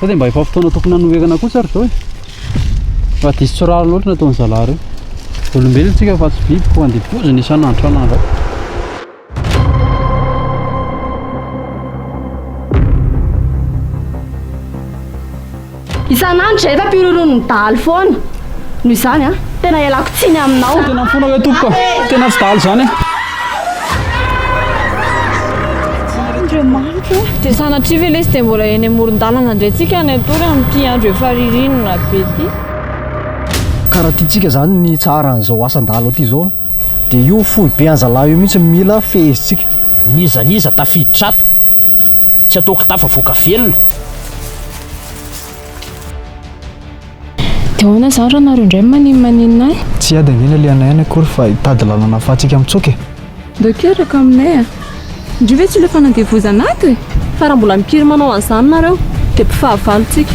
Sao dia mba efa fotoana tokony hanoherana kosa ry zao e? Fa diso tsy rariny loatra ny ataon'ny zalahy ireo. Olombelona tsika fa tsy biby koa andevozina isan'andro isan'andro ao. Isan'andro izay efa mpiroronin'ny dahalo foana. Noho izany an, tena ialako tsiny aminao. Tena mifona hoe tompoko a! Tena tsy dahalo izany e! Andriamanitra o! Dia sanatria ve lesy dia mbola eny amoron-dalana indray tsika any hatory amin'ity andro efa ririnina be ity? Ka raha tiantsika izany ny hitsara an'izao asan-dahalo aty izao dia io foibe anzalahy io mihitsy no mila fehezintsika. N'iza n'iza tafiditra ato, tsy ataoko tafavoaka velona. Dia ahoana izany raha nareo indray no maninomaninona ahy? Tsy hiady ange ny alehanay any akory fa hitady lalana ahafahantsika mitsoaka e! Ndao keraka aminay a! Ndry ve tsy ilay fanandevozana ato e? Fa raha mbola mikiry manao an'izany nareo dia mpifahavalo tsika.